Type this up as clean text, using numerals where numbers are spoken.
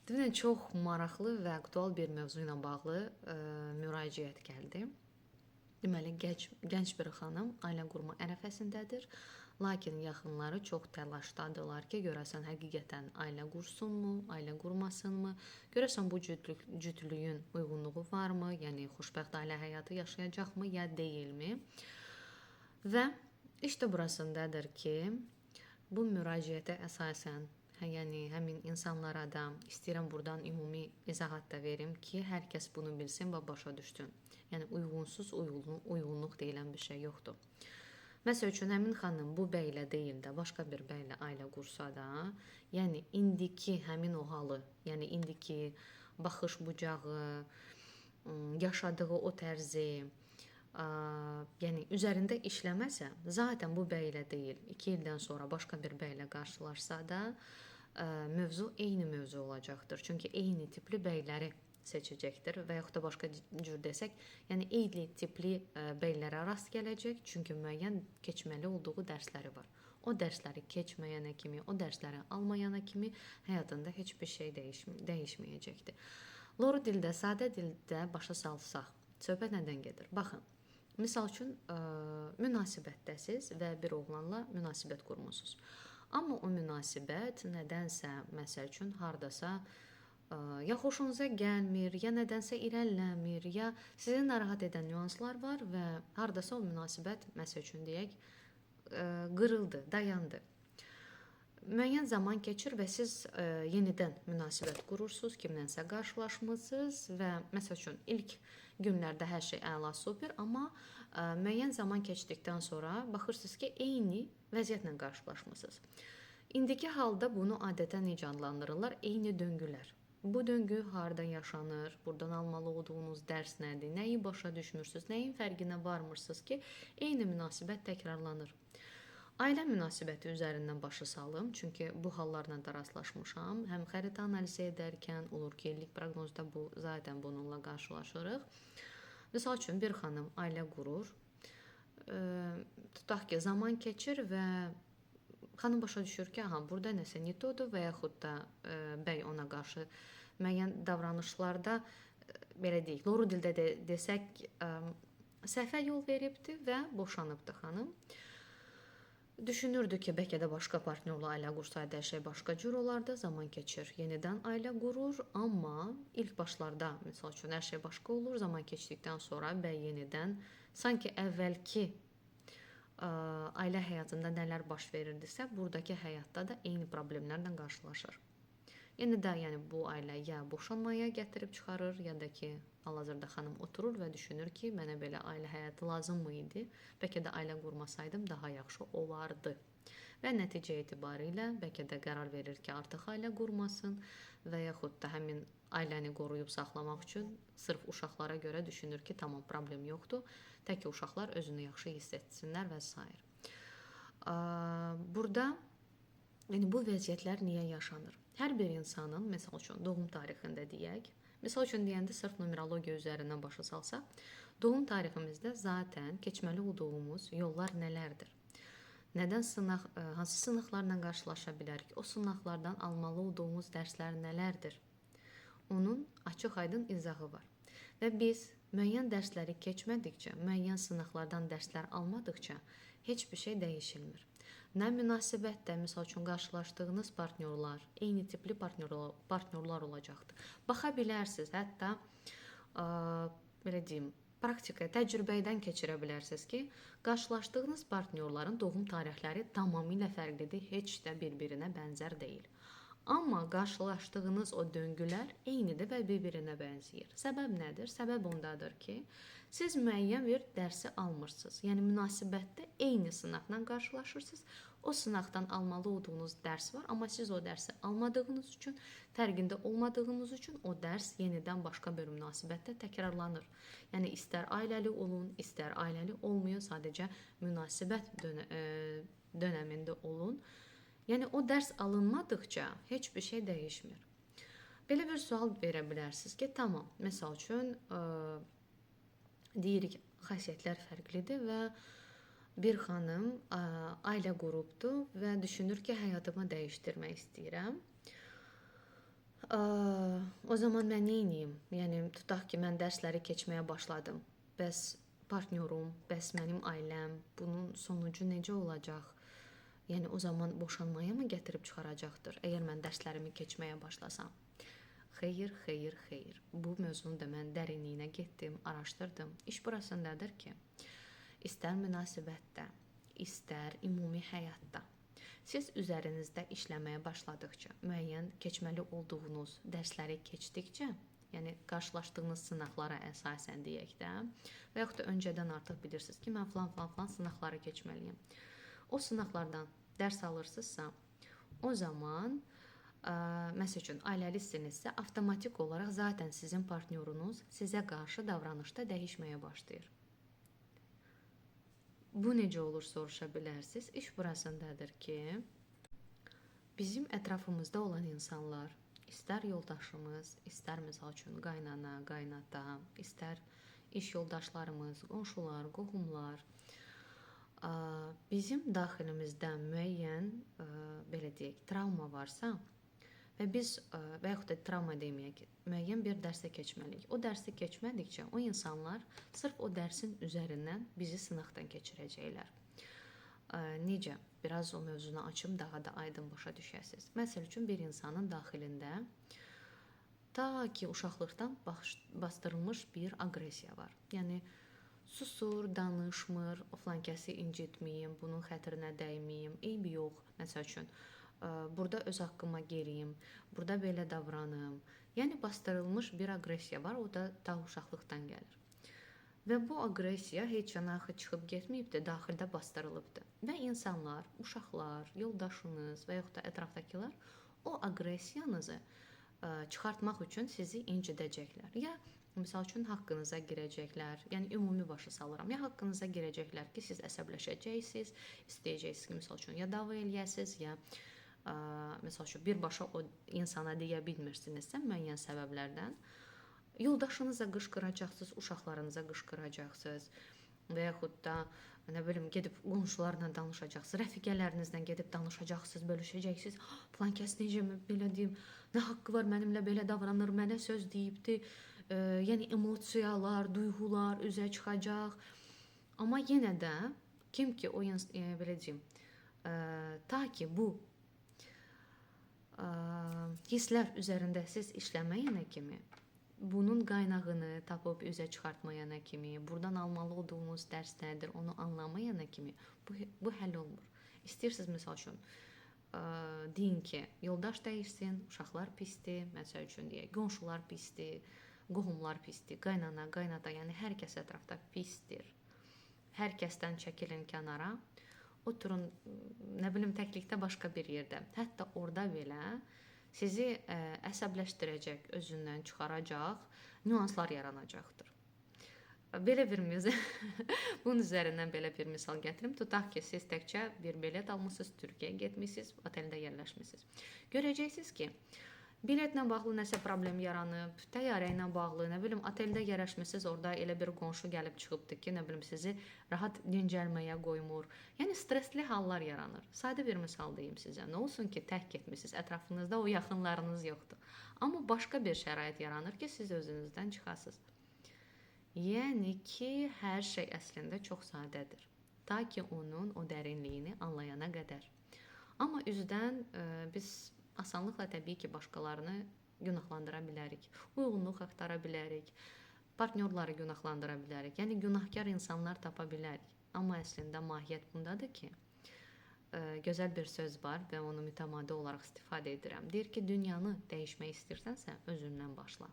Dünən çox maraqlı və aktual bir mövzu ilə bağlı müraciət gəldi. Deməli, gənc bir xanım ailə qurma ərəfəsindədir. Lakin yaxınları çox təlaşdadılar ki, görəsən həqiqətən ailə qursunmu, ailə qurmasınmı? Görəsən bu cütlüyün uyğunluğu varmı? Yəni xoşbəxt ailə həyatı yaşayacaqmı ya deyilmi? Və işte burasındadır ki, bu müraciətə əsasən, yəni həmin insanlara da istəyirəm buradan ümumi izahat da verim ki, hər kəs bunu bilsin və başa düşsün. Yəni uyğunsuz uyğunluq deyilən bir şey yoxdur. Məsəl üçün, həmin xanım bu bəylə deyil də, başqa bir bəylə ailə qursa da, yəni indiki həmin o halı, yəni indiki baxış bucağı, yaşadığı o tərzi, yəni üzərində işləməsə, zaten bu bəylə deyil, 2 ildən sonra başqa bir bəylə qarşılaşsa da, mövzu eyni mövzu olacaqdır. Çünki eyni tipli bəyləri seçəcəkdir və yaxud da başqa cür desək, yəni eyni tipli bəylərə rast gələcək, çünki müəyyən keçməli olduğu dərsləri var. O dərsləri keçməyənə kimi, o dərsləri almayana kimi həyatında heç bir şey dəyişməyəcəkdir. Loru dildə, sadə dildə başa salsaq, söhbət nədən gedir? Baxın, misal üçün, münasibətdəsiz və bir oğlanla münasibət qurmusunuz. Amma o münasibət nədənsə, məsəl üçün, hardasa ya xoşunuza gəlmir, ya nədənsə irəliləmir, ya sizi narahat edən nüanslar var və hardasa o münasibət, məsəl üçün deyək, qırıldı, dayandı. Müəyyən zaman keçir və siz yenidən münasibət qurursunuz, kimdənsə qarşılaşmısınız və məsəl üçün ilk günlərdə hər şey əla, super, amma müəyyən zaman keçdikdən sonra baxırsınız ki, eyni vəziyyətlə qarşılaşmısınız. İndiki halda bunu adətən necə adlandırırlar? Eyni döngülər. Bu döngü harda yaşanır, buradan almalı olduğunuz dərs nədir, nəyi başa düşmürsünüz, nəyin fərqinə varmırsınız ki, eyni münasibət təkrarlanır. Ailə münasibəti üzərindən başa salım, çünki bu hallarla da rastlaşmışam. Həm xəritə analizi edərkən olur ki, illik proqnozda bu zaten bununla qarşılaşırıq. Misal üçün, bir xanım ailə qurur, tutaq ki, zaman keçir və xanım başa düşür ki, aha, burada nəsə nitodur və yaxud da bəy ona qarşı müəyyən davranışlarda, belə deyək, loru dildə də desək, səhvə yol veribdir və boşanıbdır xanım. Düşünürdü ki, bəlkə də başqa partnyorla ailə qursaydı, hər şey başqa cür olardı. Zaman keçir, yenidən ailə qurur, amma ilk başlarda, misal üçün, hər şey başqa olur. Zaman keçdikdən sonra bəy yenidən sanki əvvəlki ailə həyatında nələr baş verirdisə, buradakı həyatda da eyni problemlərlə qarşılaşır. Yenə də yəni, bu ailə ya boşanmaya gətirib çıxarır, ya da ki, hal-hazırda xanım oturur və düşünür ki, mənə belə ailə həyatı lazım mı idi? Bəlkə də ailə qurmasaydım daha yaxşı olardı. Və nəticə etibarilə bəlkə də qərar verir ki, artıq ailə qurmasın və yaxud da həmin ailəni qoruyub saxlamaq üçün sırf uşaqlara görə düşünür ki, tamam, problem yoxdur, tək ki, uşaqlar özünü yaxşı hiss etsinlər və s. Burada yəni, bu vəziyyətlər niyə yaşanır? Hər bir insanın, məsəl üçün, doğum tarixində deyək, misal üçün deyəndə sırf numerologiya üzərindən başa salsaq, doğum tariximizdə zaten keçməli olduğumuz yollar nələrdir? Nədən sınaq, hansı sınaqlarla qarşılaşa bilərik? O sınaqlardan almalı olduğumuz dərslər nələrdir? Onun açıq-aydın izahı var. Və biz müəyyən dərsləri keçmədikcə, müəyyən sınaqlardan dərslər almadıqca heç bir şey dəyişilmir. Nə münasibətdə, misal üçün, qarşılaşdığınız partnyorlar, eyni tipli partnyorlar olacaqdır. Baxa bilərsiniz, hətta, belə deyim, praktikaya, təcrübədən keçirə bilərsiniz ki, qarşılaşdığınız partnyorların doğum tarixləri tamamilə fərqlidir, heç də bir-birinə bənzər deyil. Amma qarşılaşdığınız o döngülər eynidir və bir-birinə bənzəyir. Səbəb nədir? Səbəb ondadır ki, siz müəyyən bir dərsi almırsınız. Yəni, münasibətdə eyni sınaqla qarşılaşırsınız. O sınaqdan almalı olduğunuz dərs var, amma siz o dərsi almadığınız üçün, fərqində olmadığınız üçün o dərs yenidən başqa bir münasibətdə təkrarlanır. Yəni, istər ailəli olun, istər ailəli olmayın, sadəcə münasibət dönəmində olun. Yəni, o dərs alınmadıqca heç bir şey dəyişmir. Belə bir sual verə bilərsiniz ki, tamam, məsəl üçün, deyirik, xasiyyətlər fərqlidir və bir xanım ailə qurubdur və düşünür ki, həyatımı dəyişdirmək istəyirəm. O zaman mən nə edeyim? Yəni tutaq ki, mən dərsləri keçməyə başladım. Bəs partnyorum, bəs mənim ailəm, bunun sonucu necə olacaq? Yəni o zaman boşanmaya mı gətirib çıxaracaqdır, əgər mən dərslərimi keçməyə başlasam? Xeyr, xeyr, xeyr. Bu mövzunu da mən dərinliyinə getdim, araşdırdım. İş burasındadır ki, istər münasibətdə, istər ümumi həyatda siz üzərinizdə işləməyə başladıqca, müəyyən keçməli olduğunuz dərsləri keçdikcə, yəni qarşılaşdığınız sınaqlara əsasən deyək də, və yaxud da öncədən artıq bilirsiniz ki, mən filan filan filan sınaqları keçməliyəm. O sınaqlardan dərs alırsınızsa, o zaman məsəl üçün ailəlisinizsə, avtomatik olaraq zaten sizin partnyorunuz sizə qarşı davranışda dəyişməyə başlayır. Bu necə olur soruşa bilərsiniz. İş burasındadır ki, bizim ətrafımızda olan insanlar, istər yoldaşımız, istər məsəl üçün qaynana, qaynata, istər iş yoldaşlarımız, qonşular, qohumlar, bizim daxilimizdə müəyyən, belə deyək, travma varsa və biz və yaxud da travma deməyək, müəyyən bir dərsə keçməliyik. O dərsi keçmədikcə o insanlar sırf o dərsin üzərindən bizi sınaqdan keçirəcəklər. Necə? Biraz o mövzunu açım, daha da aydın başa düşəsiniz. Məsəl üçün bir insanın daxilində ta ki uşaqlıqdan bastırılmış bir aqressiya var. Yəni susur, danışmır, o filan kəsi incitməyim, bunun xətrinə dəyməyim, eybi yox. Məsəl üçün burada öz haqqıma gireyim, burada belə davranım. Yəni bastırılmış bir aqressiya var, o da ta uşaqlıqdan gəlir. Və bu aqressiya heç yana axı çıxıb getməyibdir, daxildə bastırılıbdır. Və insanlar, uşaqlar, yoldaşınız və yaxud da ətrafdakılar o aqressiyanızı çıxartmaq üçün sizi incidəcəklər. Ya misal üçün haqqınıza girəcəklər, yəni ümumi başa salıram. Ya haqqınıza girəcəklər ki, siz əsəbləşəcəksiniz, istəyəcəksiniz ki, misal üçün ya dava eləyəsiniz, ya məsəl üçün birbaşa o insana deyə bilmirsinizsə müəyyən səbəblərdən yoldaşınıza qışqıracaqsınız, uşaqlarınıza qışqıracaqsınız və yaxud da nə bilim gedib qonşularla danışacaqsınız, rəfiqələrinizlə gedib danışacaqsınız, bölüşəcəksiniz. Filan kəs necə belə deyim, nə haqqı var mənimlə belə davranır, mənə söz deyibdi. Yəni emosiyalar, duyğular üzə çıxacaq. Amma yenə də kim ki o belə deyim, ta ki bu hisslər üzərində siz işləməyənə kimi, bunun qaynağını tapıb üzə çıxartmayana kimi, buradan almalı olduğunuz dərs nədir, onu anlamayana kimi bu həll olmur. İstəyirsiniz misal üçün deyin ki, yoldaş dəyişsin, uşaqlar pisdir, məsəl üçün deyək, qonşular pisdir, qohumlar pisdir, qaynana, qaynata, yəni hər kəs ətrafda pisdir. Hər kəsdən çəkilin kənara. Oturun, nə bilim, təklikdə başqa bir yerdə. Hətta orada belə sizi əsəbləşdirəcək, özündən çıxaracaq nüanslar yaranacaqdır. Belə bir bunun üzərindən belə bir misal gətirim. Tutaq ki, siz təkcə bir bilet almısınız, Türkiyəyə getmisiniz, oteldə yerləşmisiniz. Görəcəksiniz ki, biletlə bağlı nəsə problem yaranıb, təyyarə ilə bağlı, nə bilim, oteldə yerləşmisiniz, orada elə bir qonşu gəlib çıxıbdı ki, nə bilim, sizi rahat dincəlməyə qoymur. Yəni stressli hallar yaranır. Sadə bir misal deyim sizə. Nə olsun ki, tək getmisiniz, ətrafınızda o yaxınlarınız yoxdur. Amma başqa bir şərait yaranır ki, siz özünüzdən çıxasınız. Yəni ki, hər şey əslində çox sadədir. Ta ki onun o dərinliyini anlayana qədər. Amma üzdən biz asanlıqla təbii ki, başqalarını günahlandıra bilərik, uyğunluq axtara bilərik, partnyorları günahlandıra bilərik. Yəni günahkar insanlar tapa bilərik. Amma əslində mahiyyət bundadır ki, gözəl bir söz var və onu mütəmadi olaraq istifadə edirəm. Deyir ki, dünyanı dəyişmək istəyirsənsə, özündən başla.